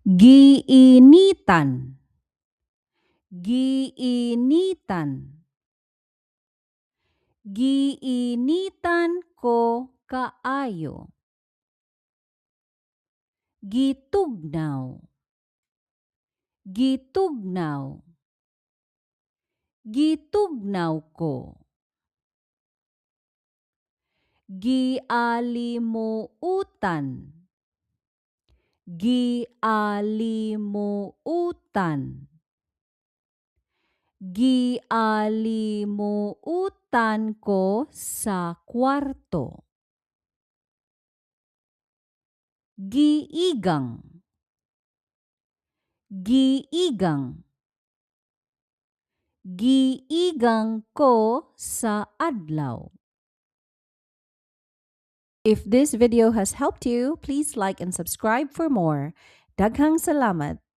Giinitan. Giinitan. Giinitan ko kaayo. Gitugnaw. Gitugnaw. Gitugnaw ko. Gialimuutan. Gialimuutan. Gialimuutan ko sa kwarto. Giigang. Giigang. Giigang ko sa adlaw. If this video has helped you, please like and subscribe for more. Daghang salamat!